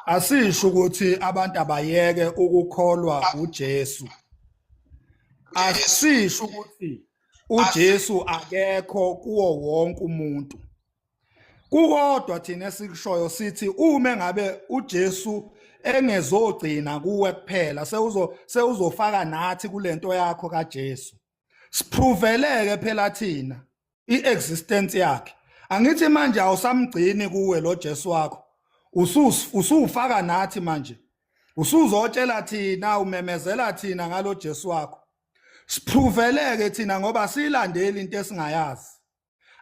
Asisho ukuthi abantu abayeke ukukholwa uJesu. Asisho ukuthi uJesu akekho kuwo wonke umuntu. Kukodwa thina esikushoyo sithi uma ngabe uJesu engezogcina kuwe kuphela, sewuzofaka nathi kulento yakho kaJesu. Siproveleke phela thina iexistence yakhe. Angithi manje awusamgcini kuwe lo Jesu wakho. Usufaka nathi manje. Usuzotshela thina, umemezela thina ngalo Jesu wakho. Siproveleke thina ngoba silandeli into esingayazi.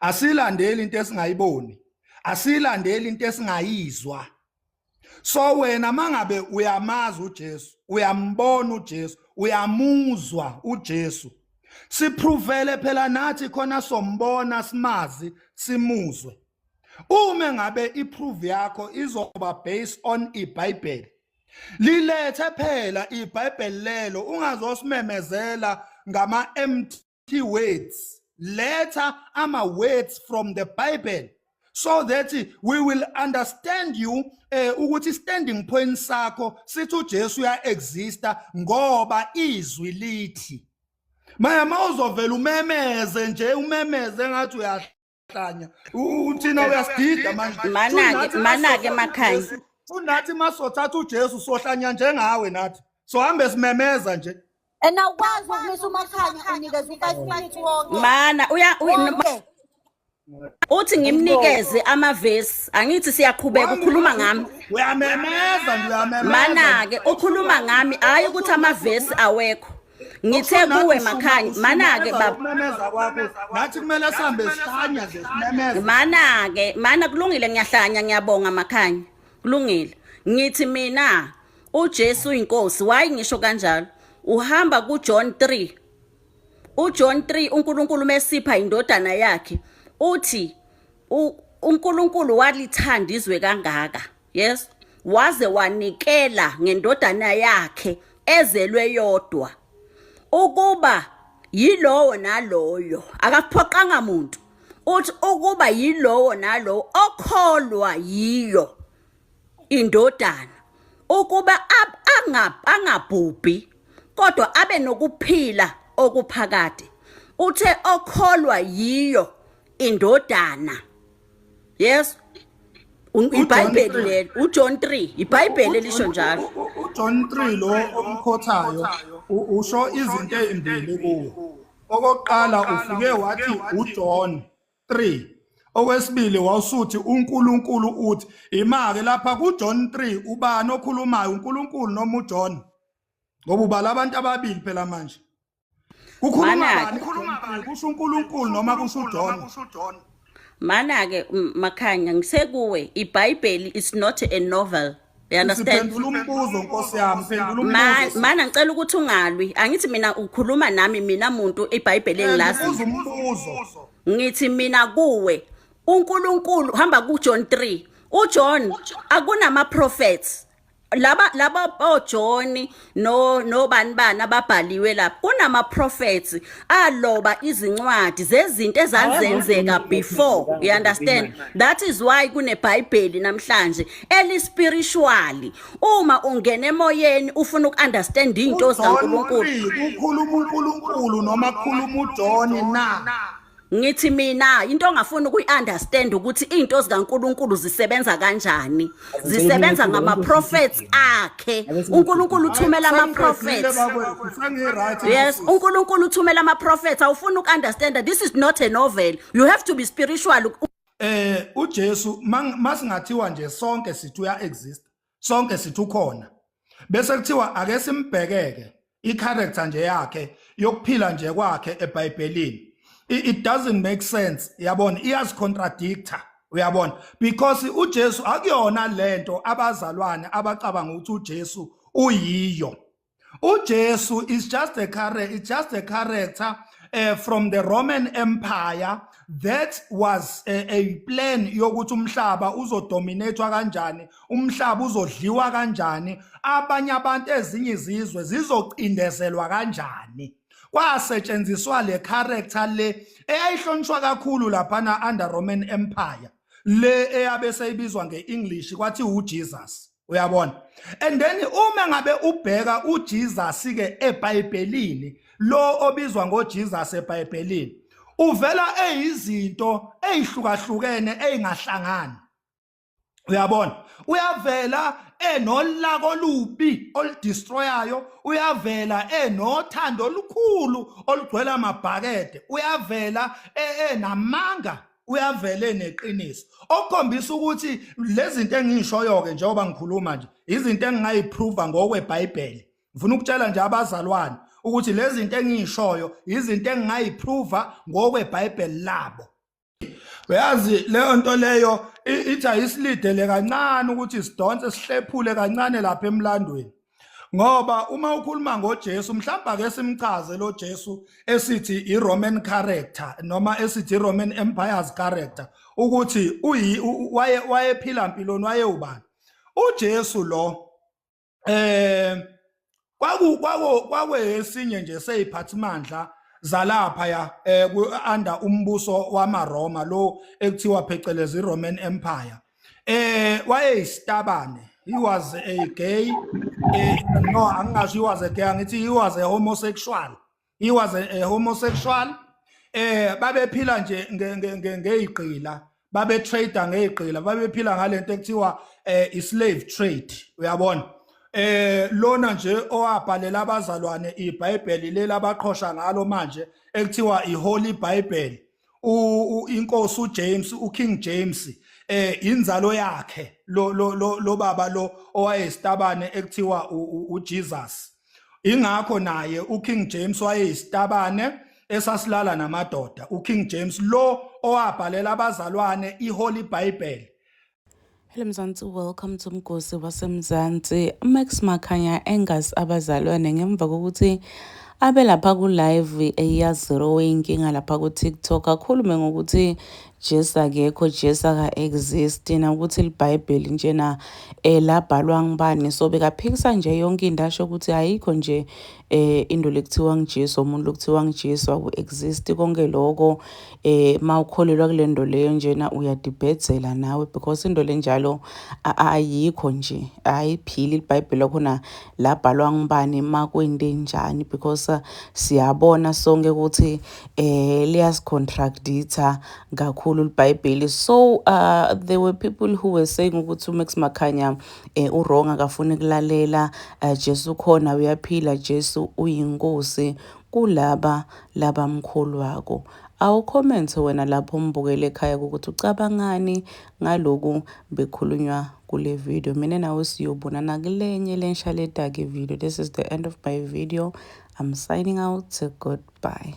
Asilandeli into esingayiboni. Asilandeli into esingayizwa. So wena mangabe uyamazi uJesu, uyambona uJesu, uyamuzwa uJesu, siprovele phela nathi khona sombona, simazi, simuzwe. Uma ngabe iproof yakho izoba based on iBhayibheli, lilethe phela iBhayibheli lelo, ungazosimemezela ngama empty words. Letha ama words from the Bible so that we will understand you, ukuthi standing point sakho sithi uJesu uya exista ngoba izwi lithi. Maya mawuzovela umemeze nje, umemeze ngathi uyahlanya, uthina uyasidida manje. Mana-ke, mana-ke Makhanya. Unathi masothatha uJesu sohlanya njengawe, nathi sohambe simemeza nje. And awukwazi ukumisa uMakhanya, unikeza u-5 minutes wonke. Mana uya Wonke. Uthi ngimnikeze amavesi, angithi siyaqhubeka, ukhuluma ngami. Uyamemeza nje, uyamemeza. Mana-ke ukhuluma ngami, hayi ukuthi amavesi awekho. Ngithe kuwe Makhanya, mana-ke baba. Ukumemeza kwakho nathi kumele sihambe sihlanya nje, simemeza. Mana-ke, mana, kulungile, ngiyahlanya, ngiyabonga Makhanya, kulungile. Ngithi mina uJesu uyinkosi. Why ngisho kanjalo? Uhamba kuJohn 3, uJohn 3, uNkulunkulu mesipha indodana yakhe uthi uNkulunkulu walithanda izwe kangaka, yes, waze wanikela ngendodana yakhe ezelwe yodwa, ukuba yilowo naloyo, akaphoqanga muntu, uthi ukuba yilowo nalowo okholwa yiyo indodana ukuba angabhubhi kodwa abe nokuphila okuphakade. Uthe okholwa yiyo indodana, yes. IBhayibheli lelo, uJohn 3, iBhayibheli elisho njalo. UJohn 3 lo omkhothayo usho izinto ezimbili kuwo. Okokuqala ufike wathi uJohn 3. Okwesibili wawusuthi uNkulunkulu uthi. Imake lapha kuJohn 3, ubani okhulumayo, uNkulunkulu noma uJohn? Ngoba ubala abantu ababili phela manje. Kukhuluma Mana-ke. bani? Kukhuluma bani? Kusho uNkulunkulu noma kusho uJohn? Mana-ke Makhanya, ngisekuwe, iBhayibheli is not a novel, you understand? Siphendula umbuzo, Nkosi yami, phendula umbuzo. Mana, ngicela ukuthi ungalwi. Angithi mina ukhuluma nami, mina muntu iBhayibheli engilaziyo. Ngibuza umbuzo. Ngithi mina kuwe, uNkulunkulu, hamba kuJohn 3, uJohn akunama prophets laba oJohn no nobani bani ababhaliwe lapha. Kunama prophets aloba izincwadi zezinto ezazenzeka before, you understand? That is why kuneBhayibheli namhlanje eli spiritually. Uma ungena emoyeni ufuna ukunderstand izinto uJohn zikaNkulunkulu. 3 kukhuluma uNkulunkulu noma kukhuluma uJohn na? Ngithi mina into ongafuni ukuyi-understand ukuthi iy'nto zikaNkulunkulu zisebenza kanjani, zisebenza ngama-prophets akhe. UNkulunkulu uthumela ama-prophets. Sengi-right. Yes, uNkulunkulu uthumela ama-prophets. Awufuni uku-understand, this is not a novel, you have to be spiritual. UJesu, masingathiwa nje sonke sithi uya exist, sonke sithi ukhona, bese kuthiwa ake simbhekeke i-character nje yakhe yokuphila nje kwakhe eBhayibhelini, it doesn't make sense, yabona, iyazicontradicta, uyabona, because uJesu akuyona lento abazalwane abacabanga ukuthi uJesu uyiyo. uJesu is just a character, it's just a character from the Roman Empire that was a plan yokuthi umhlaba uzodominatwa kanjani, umhlaba uzodliwa kanjani, abanye abantu, ezinye izizwe zizocindezelwa kanjani. Kwasetshenziswa le character le eyayihlonishwa kakhulu laphana under Roman Empire, le eyabe seyibizwa ngeEnglish kwathi uJesus. Uyabona? And then uma ngabe ubheka uJesus ke eBhayibhelini, lo obizwa ngoJesus eBhayibhelini uvela eyizinto ezihlukahlukene ezingahlangani. Uyabona, uyavela enolaka olubi oludestroyayo, uyavela enothando olukhulu olugcwele amabhakede, uyavela enamanga, uyavela eneqiniso, okukhombisa ukuthi lezi zinto engishoyo ke njengoba ngikhuluma nje izinto engingayiprova ngokweBhayibheli. Ngifuna ukutshela nje abazalwane ukuthi lezi zinto engishoyo izinto engingayiprova ngokweBhayibheli labo. Uyazi leyo nto leyo ithi ayisilidele kancane ukuthi sidonse sihlephule kancane lapha emlandweni, ngoba uma ukhuluma ngoJesu, mhlawumbe ake simchaze lo Jesu esithi iRoman character noma esithi iRoman Empire's character, ukuthi uyi waye wayephila mpiloni, waye ubani uJesu lo. Kwaku kwako kwakwesinye nje seyiphathimandla zalapha ya under umbuso wamaRoma lo ekuthiwa phecelezi iRoman Empire. Wayeyisitabane, he was a gay, no, angingasho he was a gay, angithi he was a homosexual. He was a homosexual. Babephila nje ngeyigqila, babe trade ngeyigqila, babephila ngalento ekuthiwa i-slave trade. Uyabona, lona nje owabhalela abazalwane iBhayibheli leli abaqhosha ngalo manje ekuthiwa iHoly Bible, inkosi uJames, uKing James, inzalo yakhe lo lo lo baba lo owayesitabane ekuthiwa uJesus. Ingakho naye uKing James wayeyisitabane esasilala namadoda, uKing James lo owabhalela abazalwane iHoly Bible. Hello Mzansi, welcome to Mgosi waseMzansi. Max Makhanya angers abazalwane ngemva kokuthi abe lapha ku-live eya Zero Inkinga lapha ku-TikTok, akhulume ngokuthi Jesu akekho, Jesu aka-exist, nokuthi iBhayibheli njena labhalwa ngubani. So bekaphikisa nje yonke into, asho ukuthi ayikho nje into lekuthiwa nguJesu, umuntu lokuthiwa nguJesu aku-exist konke lokho. Mawukholelwa kule nto leyo njena uyadibhedzela nawe because into lenjalo ayikho nje, ayiphili. IBhayibheli lakhona labhalwa ngubani, makwente njani? Because siyabona sonke ukuthi liyasicontradicta kakhulu iBhayibheli. So there were people who were saying ukuthi uMax Makhanya uwrong, akafuni kulalela. Jesu khona, uyaphila, Jesu uyinkosi kulaba labamkholwako. Awucomment wena lapho umbukele ekhaya ukuthi ucabangani ngaloku bekhulunywa kule video. Mina nawe siyobonana kulenye lensha letake video. This is the end of my video. I'm signing out. Goodbye.